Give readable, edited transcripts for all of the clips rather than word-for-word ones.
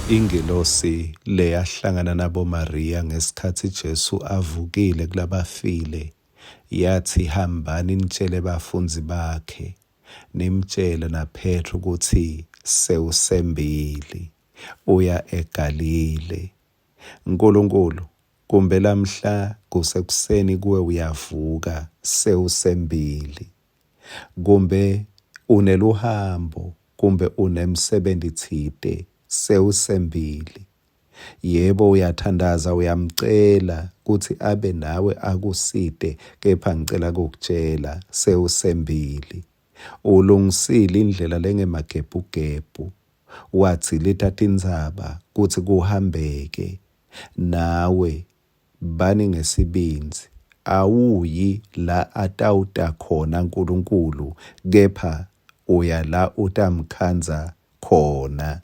Ingilosi leyahlangana naboMariya ngesikhatsi Jesu avukile kulabafile yatsi, Hambani nitjele bafundzi bakhe, nimtjele naPhetro kutsi sewusembili, uya eGalile. Nkulunkulu, kumbe lamhla kusekuseni kuwe uyavuka sewusembili. Kumbe uneluhambo, kumbe unemsebenti tsite, sewusembili. Yebo uyathandaza uyamcela kutsi abe nawe akusite, kepha ngicela kukutjela sewusembili. Ulungisile indlela lengemagebhugebhu, wadzilita tintsaba kutsi kuhambeke. Nawe bani ngesibindzi, awuyi la atawuta khona Nkulunkulu, kepha uya la utamkhandza khona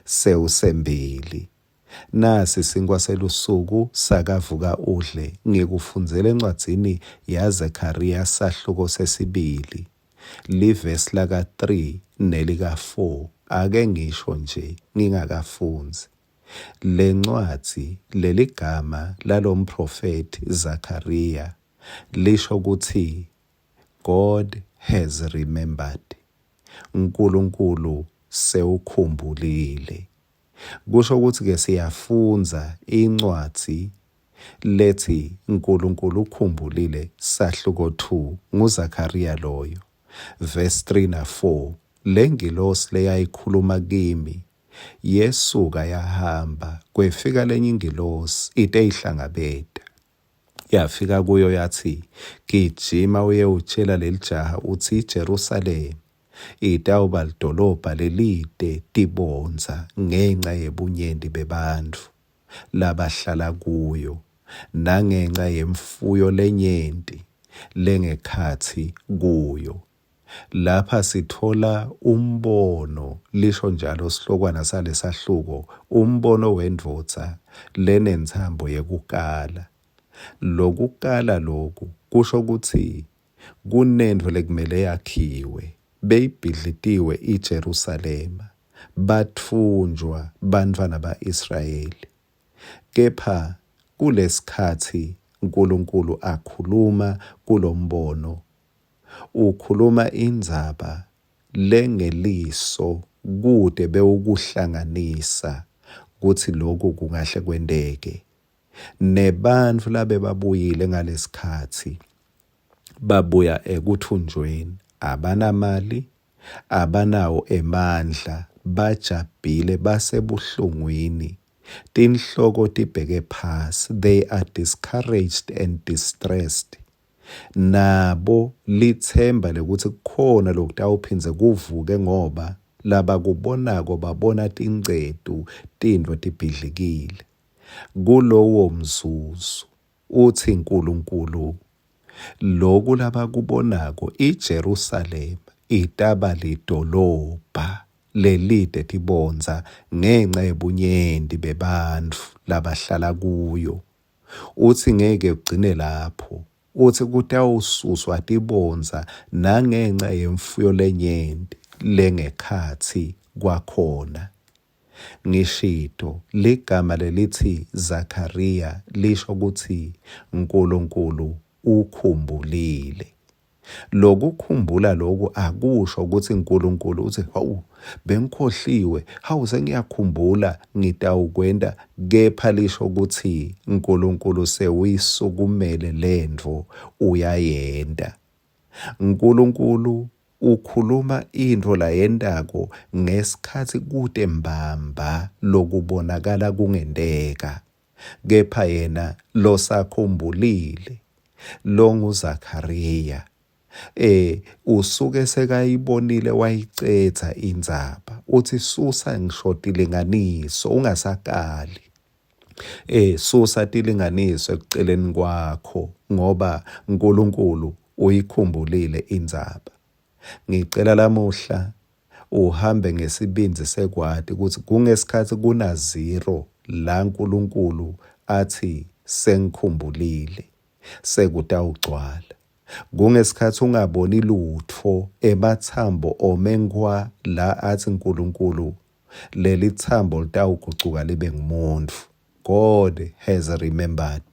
sewusembili. Nasi sinkhwa selusuku sakavuka udle, ngikufundzela encwadzini yaZekhariya sahluko sesibili, livesi laka-3 nelika-4. Ake ngisho nje ngingakafundzi. Lencwadzi, leligama lalomprofethi Zakhariya lisho kutsi God has remembered. Nkulunkulu sewukhumbulile. Kusho kutsi ke siyafundza incwadzi lethi Nkulunkulu ukhumbulile sahluko 2 nguZakhariya loyo verse 3 na 4 lengilosi leyayikhuluma kimi Yesuka yahamba, kwefika lenye ingilosi iteyihlangabeta. Yafika kuyo yatsi, Gijima uyewutjela lelijaha utsi iJerusalema itawuba lidolobha lelite tibondza ngenca yebunyenti bebantfu labahlala kuyo nangenca yemfuyo lenyenti lengekhatsi kuyo. Lapha sitfola umbono, lisho njalo sihlokwana salesahluko, umbono wendvodza lenentsambo yekukala. Lokukala loku kusho kutsi kunentfo lekumele yakhiwe. Beyibhidlitiwe iJerusalema, batfunjwa bantfwana ba-Israyeli. Kepha kulesikhatsi Nkulunkulu akhuluma kulombono, Ukhuluma indzaba lengeliso kute bewukuhlanganisa kutsi loku kungahle kwenteke. Nebantfu labebabuyile ngalesikhatsi babuya ekutfunjweni abanamali, abanawo emandla, bajabhile, basebuhlungwini, tinhloko tibheke phasi, they are discouraged and distressed. Nabo litsemba lekutsi kukhona lokutawuphindze kuvuke ngoba labakubonako babona tincetu tintfo tibhidlikile. Kulowo mzuzu utsi Nkulunkulu loku labakubonako iJerusalema itaba lidolobha lelite tibondza ngenca yebunyenti bebantfu labahlala kuyo. Utsi ngeke kugcine lapho, utsi kutawususwa tibondza nangenca yemfuyo lenyenti lengekhatsi kwakhona. Ngishito, ligama lelitsi Zakhariya lisho kutsi Nkulunkulu ukhumbulile. Lokukhumbula loku akusho kutsi Nkulunkulu utsi, hawu, bengikhohliwe, hawu sengiyakhumbula ngitawukwenta, kepha lisho kutsi Nkulunkulu sewuyisukumele lentfo uyayenta. Nkulunkulu ukhuluma intfo layentako ngesikhatsi kute mbamba lokubonakala kungenteka. Kepha yena losakhumbulile longuZakhariya eh usuke sekayibonile wayicedza indzaba uthi susa ngisho tilinganiso ungasakali eh susa tilinganiso ekuceleni kwakho ngoba uNkulunkulu uyikhumbulile indzaba ngicela lamuhla uhambe ngesibindzi sekwati kutsi kungesikhatsi kuna zero la Nkulunkulu atsi sengikhumbulile sekutawugcwala. Kungesikhatsi ungaboni lutfo ematsambo ome nkhwa la atsi Nkulunkulu. Lelitsambo litawugucuka libe ngumuntfu. God has remembered.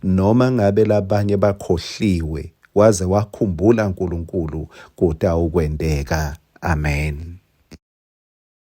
Noma ngabe labanye bakhohliwe, waze wakhumbula Nkulunkulu kutawukwenteka. Amen.